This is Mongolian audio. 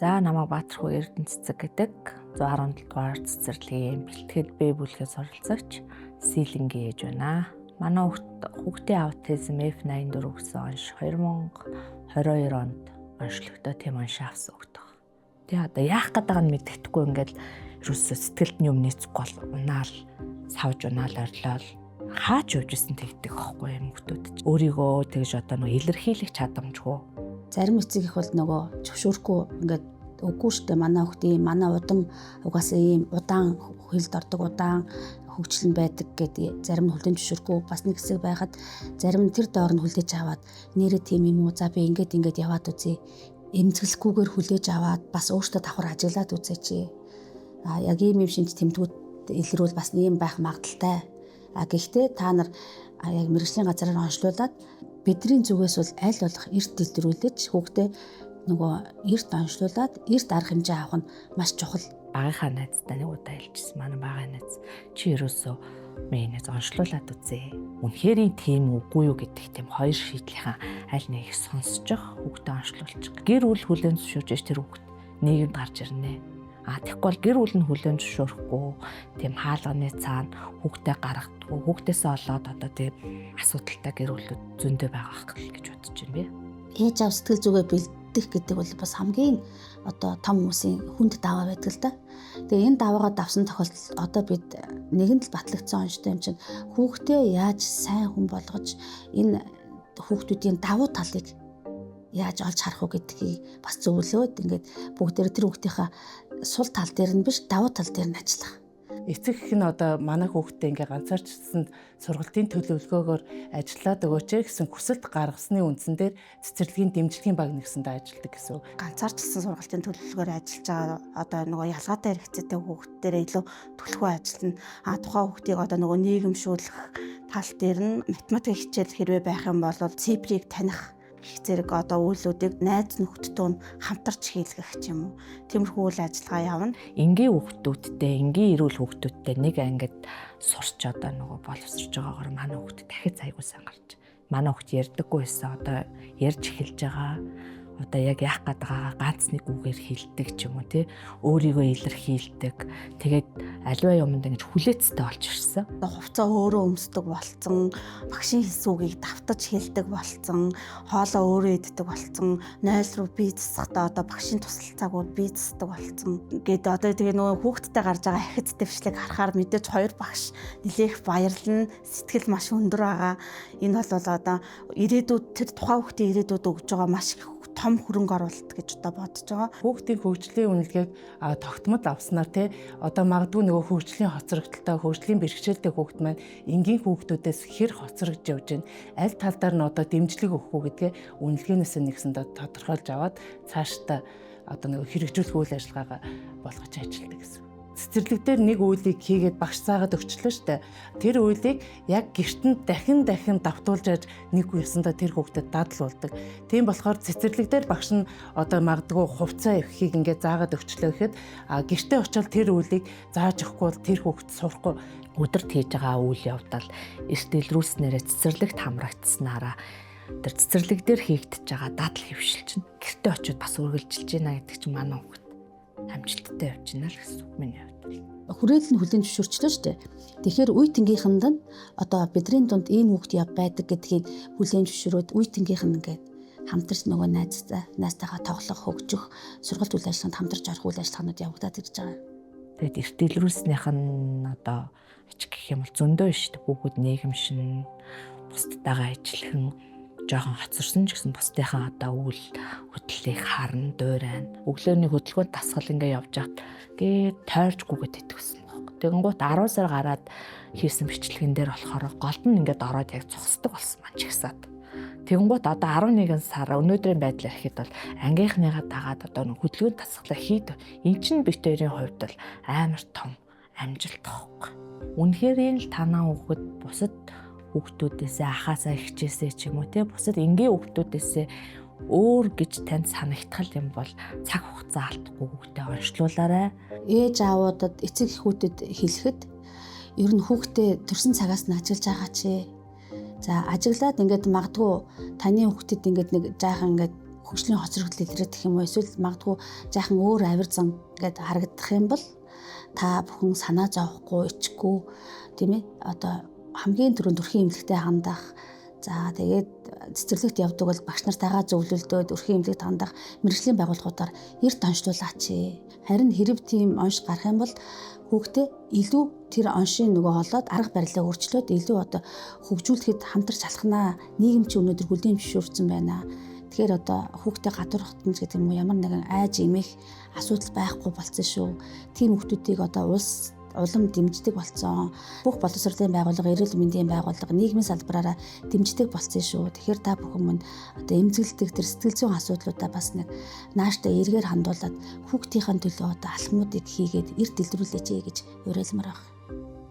За, намайг Баатархуу Эрдэнэ цэцэг гэдэг 117 дугаар цэцэрлэгийн бэлтгэл Б бүлгийн суралцагч Силэнгийн ээж байна. Манай хүүхдийн аутизм F84 гэсэн онш 2022 онд онцлогтой тийм онш авсан хүүхэд байгаа. Тэгээ одоо яах гээд байгааг нь мэдэхгүй, ингээд ерөөсөө сэтгэлд нь юм нийцэхгүй бол унаал савж унаал орилол хаач явж исэн тэгдэг байхгүй юм хүүхдүүд ч. Өөрийгөө тэгж одоо нэг илэрхийлэх чадамжгүй. Зарим эцэг их бол нөгөө зөвшөөрөхгүй, ингээд үгүй штэ, манай хүүхд ийм, манай удам угаасаа ийм удаан хилд ордог, удаан хөгжил нь байдаг гэдэг, зарим нь хүлээн зөвшөөрөхгүй бас нэг хэсэг байхад, зарим нь тэр доор нь хүлээж аваад, нэрээ тийм юм уу, за би ингээд ингээд яваад үзье, эмзэглэхгүйгээр хүлээж аваад бас өөртөө давхар ажиглаад үзээч, а яг ийм юм шинж тэмдгүүд илрүүл бас ийм байх магадлалтай, а гэхдээ та нар яг мэргэжлийн газраар онцлуулаад бидний зүгээс бол аль болох эрт дэлрүүлэж, хүүхдээ нөгөө эрт онцлуулаад эрт арга хэмжээ авах нь маш чухал. Багийнхаа найзтай нэг удаа хэлчихсэн. Манай багын найз чи ерөөсөө минь онцлуулаад үзье. Үнэхээр тийм үгүй юу гэдэг тийм хоёр шийдлийнхаа аль нэг сонсчих, хүүхдээ онцлуулчих. Гэр бүл хүлээн зөвшөөрж тэр хүүхд нийгэмд гарч ирнэ. А тэгэхгүй бол гэр бүл нь хүлээн зөвшөөрөхгүй, тийм хаалганы цаана хүүхдээ гаргадаггүй, хүүхдээсээ олоод одоо тийм асуудалтай гэр бүлүүд зөндөө байгаа гэж бодож байна би. Ээж аав сэтгэл зүгээ бэлдэх гэдэг бол бас хамгийн одоо том хүмүүсийн хүнд даваа байдаг л да. Тэгээ энэ даваагаа давсан тохиолдолд одоо бид нэгэн л батлагдсан онцтой юм чинь хүүхдээ яаж сайн хүн болгож, энэ хүүхдүүдийн давуу талыг яаж олж харах уу гэдгийг бас зөвлөөд, ингээд бүгдээр тэр хүүхдийнхаа сул тал дээр нь биш, давуу тал дээр нь ажиллах. Эцэг эх нь одоо манай хүүхдээ ингээ ганцаарчсан сургалтын төлөвлөгөөгөөр ажиллаад өгөөч гэсэн хүсэлт гаргасны үндсэн дээр цэцэрлэгийн дэмжлэгийн баг нэгсэндээ ажилладаг гэсэн үг. Ганцаарчилсан сургалтын төлөвлөгөөр ажиллаж байгаа одоо нөгөө ялгаатай хэрэгцээтэй хүүхдүүдээр илүү түлхүү ажиллана. А тухайн хүүхдийг одоо нөгөө нийгэмшүүлэх тал дээр нь математик хичээл хэрвээ байх юм бол цифрыг таних гэх зэрэг одоо үйлүүдийг найз нөхдөдөө нь хамтарч хийлгэх ч юм уу. Тиймэрхүү үйл ажиллагаа явна. Энгийн хүүхдүүдтэй, энгийн эрүүл хүүхдүүдтэй нэг ангид сурч одоо нөгөө боловсрож байгаагаар манай хүүхд дахиж айгуу сайн гарч. Манай хүүхд ярьдаггүй байсан. Одоо ярьж эхэлж байгаа, одоо яг яах гээд байгаагаа ганц нэг үгээр хэлдэг ч юм уу тий, өөрийгөө илэрхийлдэг. Тэгээд аливаа юмд ингэж хүлээцтэй болж ирсэн. Хувцаа өөрөө өмсдөг болцсон, багшийн хэлсэн үгийг давтаж хэлдэг болцсон, хоолоо өөрөө иддэг болцсон, 0 руу бие засахдаа одоо багшийн туслалцаагүй бие засдаг болцсон. Гээд одоо тэгээ нөгөө хүүхдтэй гарч байгаа ахиц дэвшлиг харахаар мэдээж хоёр багш нилээх баярлна, сэтгэл маш өндөр байгаа. Энэ бол одоо ирээдүйд, тэр тухайн хүүхдийн ирээдүйд өгж байгаа маш их том хөрөнгө оруулалт гэж одоо бодож байгаа. Хүүхдийн хөгжлийн үнэлгээг тогтмол авснаар те одоо магадгүй нөгөө хөгжлийн хоцрогдолтой, хөгжлийн бэрхшээлтэй хүүхд маань энгийн хүүхдүүдээс хэр хоцрогдож явж байна, аль тал дээр нь одоо дэмжлэг өгөх үү гэдгээ үнэлгээнээс нэгсэндээ тодорхойлж аваад цаашдаа одоо нөгөө хэрэгжүүлэх үйл ажиллагаагаа болгож ажилладаг гэсэн. Цэцэрлэг дээр нэг үйлийг хийгээд багш заагаад өгчлөө штэ. Тэр үйлийг яг гэрт нь дахин дахин давтуулж аж нэг үесэндээ тэр хүүхдэд дадлуулдаг. Тийм болохоор цэцэрлэг дээр багш нь одоо магадгүй хувцаа эвхийг ингээд заагаад өгчлөө гэхэд гэртээ очиод тэр үйлийг зааж өгөхгүй бол тэр хүүхд сурахгүй. Өдөрт хийж байгаа үйл явдал эрт илрүүлснээрээ цэцэрлэгт хамрагдсанараа тэр цэцэрлэг дээр хийгдэж байгаа дадал хэвшил чинь гэртээ очиод бас үргэлжилж байна гэдэг чинь манай хүүхд амжилттай явж байна л гэсэн үг миний хувьд. Хүрээлэл нь хүлээн зөвшөөрчлөө шүү дээ. Тэгэхээр үе тэнгийнхэнд нь одоо бидний дунд ийм хүүхд яв байдаг гэдгийг хүлээн зөвшөөрөөд, үе тэнгийнх нь ингээд хамтарч нөгөө найзтайгаа тоглох, хөгжих, сургалт үйл ажиллагаанд хамтарч орох үйл ажиллагаанууд явагдаад ирж байгаа. Тэгээд эрт илрүүлснийх нь одоо ач гэх юм бол зөндөө шүү дээ. Хүүхэд нийгэмшин, бусдтайгаа ижилхэн, жоохон хоцорсон ч гэсэн бусдынхаа одоо үйл хөдлөлийг харна, дуурайна. Өглөөний хөдөлгөөн дасгал ингээ явж хат гээ тойрчгүйгээд итгэсэн байхгүй. Тэгэнгუут 10 сар гараад хийсэн бичлэгэн дээр болохоор голд нь ингээд ороод яг зогсдог болсон маань чагсаад. Тэгэнгუут одоо 11 сар өнөөдрийн байдлаар ихэд бол ангийнхныгаа дагаад одоо нэг хөдөлгөөн дасгалаа хийд. Эн чинь бит хоёрын хувьд бол амар том амжилт тоохгүй. Үнэхээр л танаа хүүхэд бусад хүүхдүүдээсээ, ахаасаа, ихчээсээ ч юм уу те, бусад энгийн хүүхдүүдээсээ өөр гэж танд санагдах юм бол цаг хугацаа алдахгүй хүүхдээ онцлуулаарай. Ээж аавуудад, эцэг эхүүдэд хэлэхэд ер нь хүүхдээ төрсэн цагаас нь ажиглаж байгаа чи. За, ажиглаад ингээд магадгүй таны хүүхдэд ингээд нэг жаахан ингээд хөгжлийн хоцрогдол илрэх юм уу, эсвэл магадгүй жаахан өөр авир зан гээд харагдах юм бол та бүхэн санаа зовхгүй, ичихгүй, тийм ээ, одоо хамгийн түрүүнд өрхийн эмнэлэгтэй хандах. За, тэгээд цэцэрлэгт явдаг бол багш нартайгаа зөвлөлдөөд өрхийн эмнэлэгт хандах, мэргэжлийн байгууллагуудаар эрт онцлуулаач. Харин хэрэг тийм онш гарах юм бол хүүхдээ илүү тэр оншийн нөгөө олоод арга барилаа өөрчлөөд илүү одоо хөгжүүлэхэд хамтарч алхнаа. Нийгэм чи өнөөдөр хүлээн зөвшөөрсөн байна. Тэгэхээр одоо хүүхдээ гадуурхтан ч гэдэг юм уу, ямар нэгэн айж эмэх асуудал байхгүй болсон шүү. Тийм хүүхдүүдийг одоо улс улам дэмждэг болсон. Бүх боловсролын байгууллага, эрүүл мэндийн байгууллага, нийгмийн салбараараа дэмждэг болсон шүү. Тэгэхээр та бүхэн мөн одоо эмзэглэдэг тэр сэтгэл зүйн асуудлуудаа бас нэг нааштай эргээр хандуулад хүүхдийнхээ төлөө одоо алхмуудыг хийгээд эрт дэлгэрүүлээч гэж уриалмаар байна.